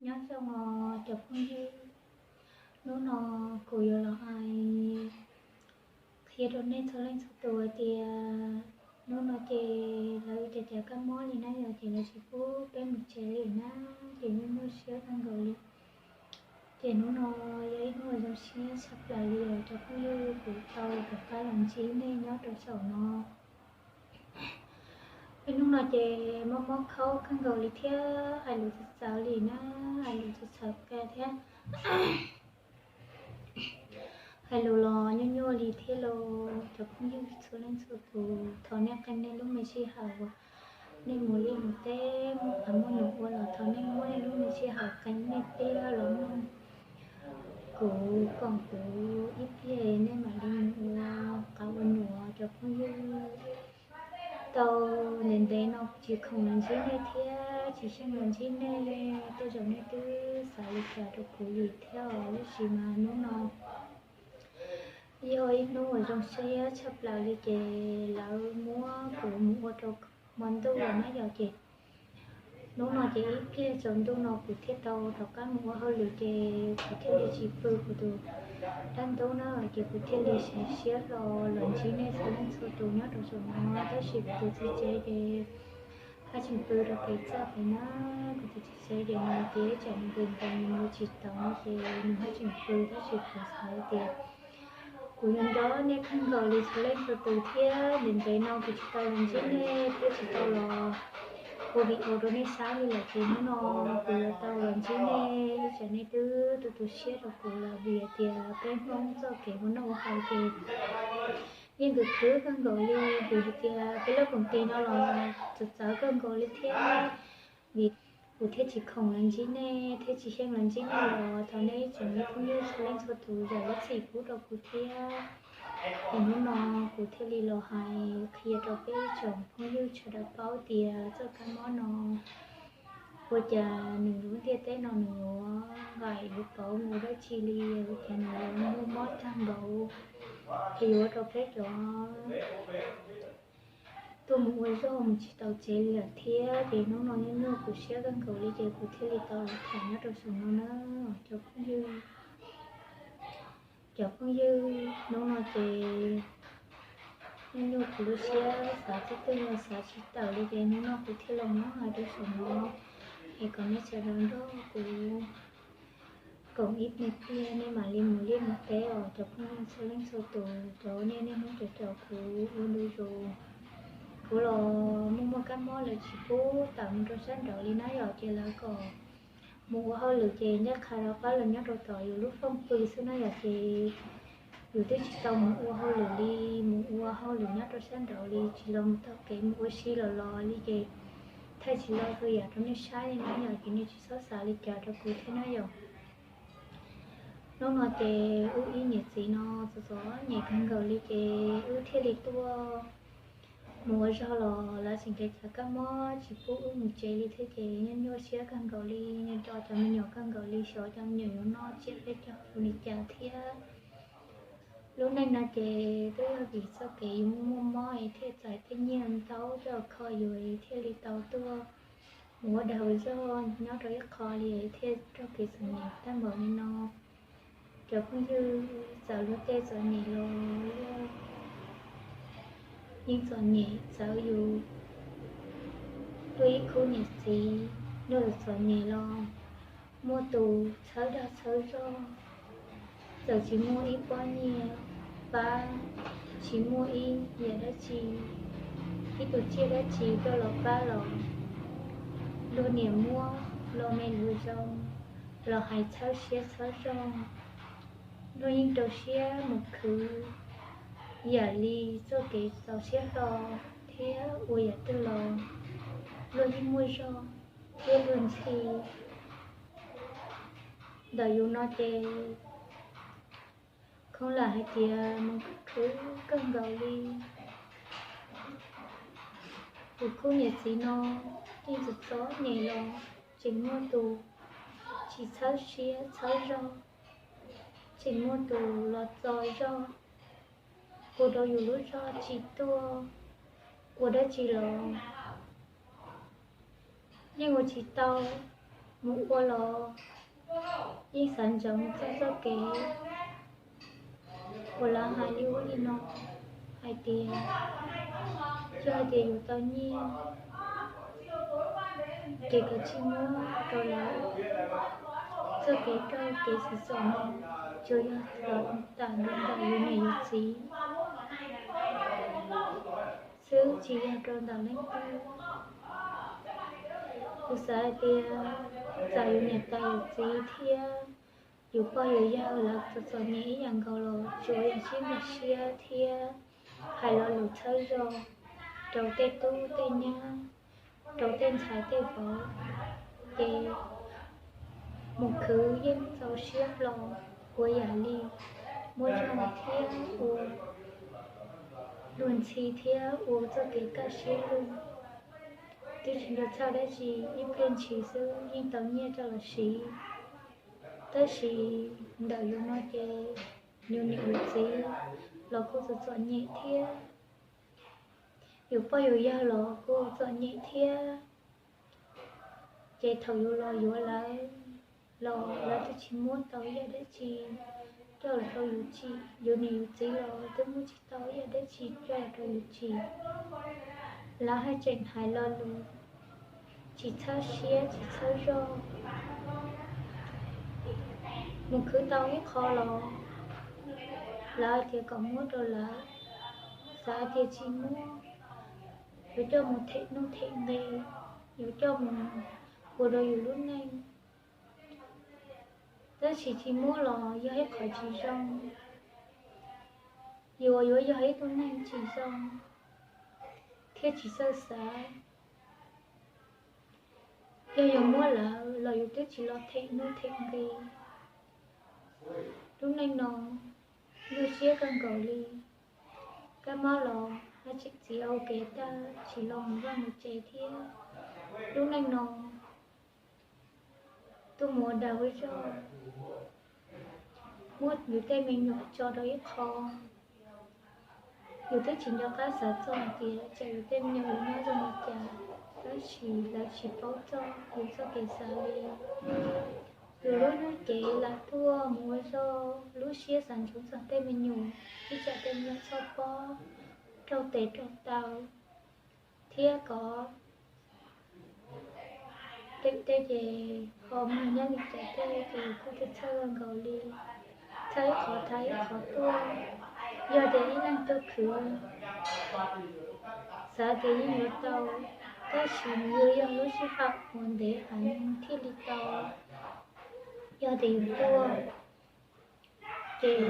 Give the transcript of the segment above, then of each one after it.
Nyob zoo os cov phooj ywg, hnub no kuv yuav los hais qhia rau nej txhua leej txhua tus hais tias hnub no ces lawv ua cas cas kab mob li na yom, ces lawv tsis pub peb mus tsev li na, ces nyuaj nyuaj siab kawg nkaus li. Ces hnub no yog ib hnub uas zoo siab tshaj plaws li os cov phooj ywg, kuv tau rov qab los ntsib nej nyob rau saum no. Ib hnub no ces mob mob khaub kawg nkaus li thiab hais lus txawv txawv li na, hais lus txawv txawv kawg thiab hais lus los nyuaj nyuaj li thiab los cov phooj ywg txhua leej txhua tus, thov nej qee nej lub me sij hawm uas nej mus liaj mus teb muaj qhov muaj num ua los thov nej muab nej lub me sij hawm qee nej pliag los mloog kuv koom kuv ib pliag nej mam li mus ua qhov ua num cov phooj ywg. Tau ntev ntev no kuv tsis khoom los ntsib nej thiab tsis xyeej los ntsib nej, tej zaum nej twb xav li cas rau kuv li thiab os, tab sis mas hnub no yog ib hnub uas zoo siab tshaj plaws li ces lawv muab kuv mus ua rau hmo ntuj lawm na yom, ces hnub no ces ib pliag tsaus ntuj no kuv thiaj tau rov qab mus ua hauj lwm ces kuv thiaj li tsis pw kuv tus dab ntub na, ces kuv thiaj li siv siab hlo los ntsib nej txhua leej txhua tus nyob rau saum no, tab sis kuv tus txiv tsev ces haj tseem pw rau pem txaj pem na, kuv tus txiv tsev ces nws tias tsam nws nqis nqis nws mus tsis tau no ces nws haj tseem pw, tab sis kuv xav tias kuv yuav nco nej kawg nkaus li txhua leej txhua tus thiab ntev ntev no kuv tsis tau los ntsib nej thiab tsis tau los ua video rau nej saib li lawm ces hnub no kuv yuav tau los ntsib nej, ib tsam nej twb tu tu siab rau kuv lawm vim hais tias peb Hmoob txoj kev ua noj ua haus ces yeej khwv khwv kawg nkaus li, vim hais tias peb lub koom tis no los txawv txawv kawg nkaus li thiab, vim kuv thiaj tsis khoom los ntsib nej thiab tsis xyeej los ntsib nej los thov nej ib tsoom phooj ywg txhua leej txhua tus zam lub txim pub rau kuv thiab. Ces hnub no kuv thiaj li los hais qhia rau peb ib tsoom phooj ywg sawv daws paub tias txoj kab mob no ua cas nws lub ntiaj teb no nws yuav nqaim yuav pauv mus dab tsi li, ua cas nws yuav muaj mob tag npaum, ces yuav ua rau peb cov tuaj mus ua zog mus tsis tau tsev li lawm thiab. Ces hnub no nyuaj nyuaj kuv siab kawg nkaus li ces kuv thiaj li tau los tham nyob rau saum no na cov phooj ywg. Cov phooj ywg, hnub no ces nyuaj nyuaj kuv lub siab xav tsis twg los xav tsis tawm li ces hnub no kuv thiaj los muab hais rau saum no es kom nej sawv daws nrog kuv koom ib me pliag nej mam li mus liaj mus teb os cov phooj ywg txhua leej txhua tus, cov nej niaj hnub caum caum kuv ua ntu zus. Kuv los muaj muaj kab mob lawv tsis pub tawm mus rau sab nraud li na yom, ces lawv kom mus ua hauj lwm ces ncaj qha rov qab los nyob rau tom yus lub fooj pw xwb na yom, ces yus twb tsis tau mus ua hauj lwm li, mus ua hauj lwm nyob rau sab nraud li, tsis los mus taug kev mus ua si los los li ces thaij tsis tau tus yam rau nej saib li na yom, ces nej tsis txhob xav li cas rau kuv thiab na yom. Hnub no ces wb ib niam txiv no txom txom nyem kawg nkaus li ces wb thiaj li tuaj mus ua zog los lawv tseem tias cas kab mob tsis pub wb mus tsev li thiab ces nyuaj nyuaj siab kawg nkaus li, nco cov me nyuam kawg nkaus li, xyov cov me nyuam yuav noj tsiab peb caug li cas thiab. Lub neej no ces twb yog vim txoj kev yus muaj muaj mob es thiaj txais tej nyiaj ntau coj kho yus thiaj li tau tuaj mus ua dag ua zog nyob rau ib qho li thiaj raug kev txom nyem tag npaum li no. Cov phooj ywg, txawm luag tej txom nyem los luag yeej txom nyem, txawm yus tuaj ib khub niam txiv luag txom nyem los muaj tus txhawb dag txhawb zog, txawm tsis muaj ib pob nyiaj pab, tsis muaj ib yam dab tsi, ib tug tsiaj dab tsi coj los pab los luag niam muab lo me luag zoo los hais txhawb siab txhawb zog. Luag yeej rau siab mus khwv yam li txoj kev txaus siab hlo thiab ua yam twg los luag yeej muaj zog thiab luag ntxhi. Ntawm yus no ces khoob lam hais tias mus khwv kawg nkaus li. Tus khub niam txiv no yeej txom txom nyem los tseem muaj tus tsis txhawb siab txhawb zog, tseem muaj tus los txo zog, ua rau yus lub zog tsis tuaj, ua dab tsi los yeej ua tsis tau. mus ua los yeej xav ntsoov txog txoj kev uas lawv hais li ub li no hais tias, yog hais tias yus tau nyiaj ces kav tsij muab rau lawv. Txoj kev raug kev txom nyem tsuas yog los tam nrog ntawm yus niam yus txiv xwb, tsis yog rau ntawm leej twg. Kuv xav hais tias txawm yus niam tais yus txiv thiab yus pog yus yawg lawv txom txom nyem ib yam nkaus los tsuas yog sib nkag siab thiab hais lo lus txhawb zog rau tej tub tej nyab, rau tej ntxhais tej vauv, ces mus khwv yeej txaus siab hlo, ua yam li muaj zog thiab ua luag ntxhi thiab ua txoj kev kaj siab lug. Twb tsis nco txhaj dab tsi, ib pliag ntshis xwb yeej tau nyiaj coj los siv. Tab sis ntawm yus no ces yus niam yus txiv los kuj txom txom nyem thiab, yus pog yus yawg los kuj txom nyem thiab. Ces thaum yus los yuav lawv los lawv twb tsis muab tau ib yam dab tsi coj los rau yus tsim, yus niam yus txiv los twb muab tsis tau ib yam dab tsi coj los rau yus tsim. Lawv haj tseem hais lo lus tsis txhawb siab tsis txhawb zog. Mus khwv tau ib qho los lawv tias kom muab rau lawv, xav tias tsis muab, yuav coj mus them nuj them nqi, yuav coj mus ua rau yus lub neej. Tab sis tsis muab los yog ib qho tsis zoo, yus yuav yog ib tug neeg tsis zoo thiab tsis txawj xav. Yog yuav muab lawv los yus twb tsis los them nuj them nqi. Lub neej no nyuaj siab kawg nkaus li. Kab mob los haj tseem txiv ua kev tag tsis los mus vaj mus tsev thiab. Lub neej no tuaj mus ua dag ua zog, muab yus tej me nyuam tso rau ib qho. Yus twb tsis nco qab xav txog hais tias tsam yus tej me nyuam yuav nyob zoo li cas, tab sis lawv tsis paub txog yus txoj kev xav li. Yus lub neej ces lam tuaj mus ua zog, lub siab xav ntsoov txog tej me nyuam, ib tsam tej me nyuam txhob pob, raug tes raug taw, thiab kov tej teb ces ho mag nyob li cas tej ces kuj txhawj txhawj kawg nkaus li. Txhawj ib qho thaiv ib qho tuaj. Yog tias ib leeg tuaj khwv, xav tias yeej yuav tau, tab sis nws yuav yog lub sij hawm uas ntev heev thiaj li tau. Yog tias yus tuaj ces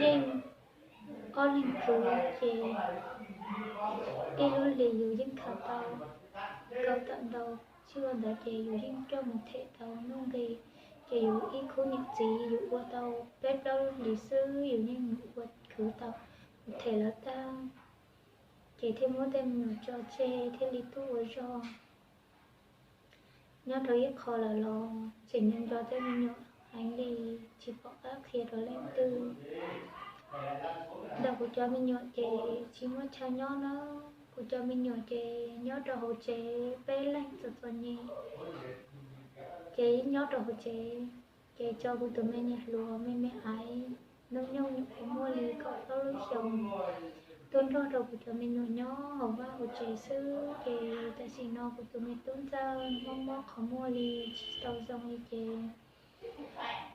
yeej ob leeg khwv ces ib lub hlis yus yeej khaws tau kaum tawm ntau tsib lub ntawd ces yus yeej coj mus them tau nuj nqi. Ces yus ib khub niam txiv yus ua tau peb plaub lub hlis xwb yus yeej mus ua khwv tau, mus them lawv tag, ces thiaj muab tej me nyuam tso tseg thiaj li tuaj ua zog. Nyob rau ib qho lawm los tseem nco nco tej me nyuam heev li, tsis pom qab qhia rau leej twg. Ntawm kuv cov me nyuam ces tsis muaj chaw nyob na, kuv cov me nyuam ces nyob rau hauv tsev peb leeg txom txom nyem, ces nyob rau hauv tsev, ces tso kuv tus me niam hluas me me aiv hnub nyoog nyuam qhuav muaj li kaum plaub lub xyoos tuaj nrog rau kuv cov me nyuam nyob hauv vaj hauv tsev xwb. Ces tam sim no kuv tus me tub ntxawg mob mob qhov muag li tsis tau zoo li ces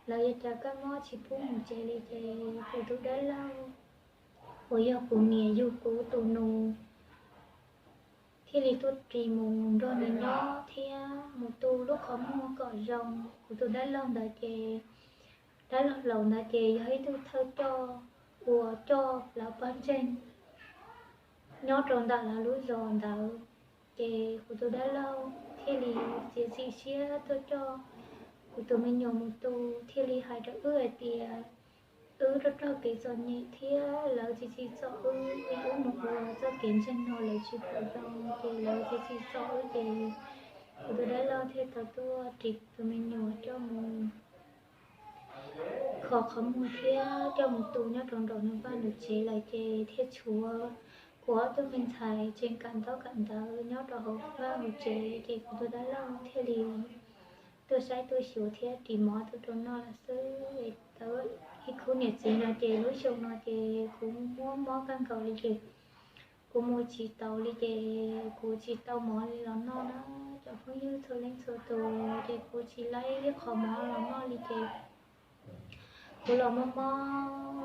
lawv yuav cas kab mob tsis pub mus tsev li ces kuv tus dab laug uas yog kuv niam yug kuv tus nus thiaj li tuaj ris mus nrog nws nyob thiab mus tu lub qhov muag kom zoo. Kuv tus dab laug ntawd ces dab laug laus ntawd ces yog ib tug thawj coj uas coj lawv pawg ntseeg nyob rau ntawm lawv lub zos ntawd. Ces kuv tus dab laug thiaj li txiav txim siab tuaj coj kuv tus me nyuam mus tu, thiaj li hais rau wb hais tias wb raug raug kev txom nyem thiab lawv txiav txim txom wb es wb mus ua txoj kev ntseeg no lawv tsis pom zoo, ces lawv txiav txim txom wb ces kuv tus dab laug thiaj tau tuaj ris tus me nyuam coj mus kho qhov muag thiab coj mus tu nyob rau nraum nws vaj nws tsev lawm ces thiaj tshuav kuv Kuv ob tug me ntxhais tseem kawm ntaub kawm ntawv nyob rau hauv vaj hauv tsev, ces kuv tus dab laug thiaj li tuaj saib tuaj xyuas thiab ris mov tuaj rau noj lawm xwb. Tau ib khub niam txiv no ces lub xyoo no ces kuv muaj mob kawg nkaus li ces kuv mus tsis taus li ces kuv tsis tau mov li los noj na. Cov phooj ywg txhua leej txhua tus, ces kuv tsis laib ib qho mov los noj li ces kuv los mob mob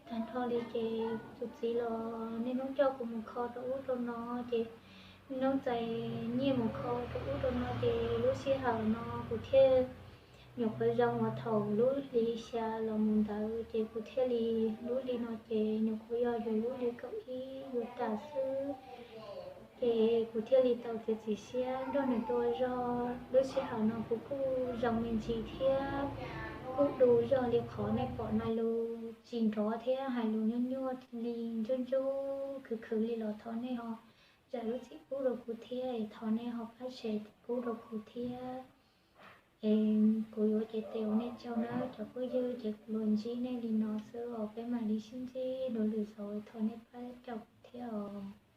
tag nrho li ces tus txiv los niaj hnub coj kuv mus kho rau ub rau no, ces niaj hnub txais nyiaj mus kho rau ub rau no, ces lub sij hawm no kuv thiaj nyuam qhuav zoo uas thaum lub hli xya los mus ntawd, ces kuv thiaj li, lub hli no ces nyuam qhuav yog yus lub hli kaum ib yuav tag xwb. Ces kuv thiaj li tau txiav txim siab nrog nws tua zog. Lub sij hawm no kuv kuj zoo me ntsis thiab, kuj du zog li qhov nej pom no, lus tsis nrov thiab hais lus nyuaj nyuaj li, ntsuj ntsuj khwv khwv li los thov nej ho zam lub txim pub rau kuv thiab, es thov nej ho pab share pub rau kuv thiab. Es kuv yuav cev tes ua nej tsaug nawb cov phooj ywg, ces kuv los ntsib nej li no xwb os, peb mam li sib ntsib dua lwm zaus, thov nej pab caum kuv thiab os.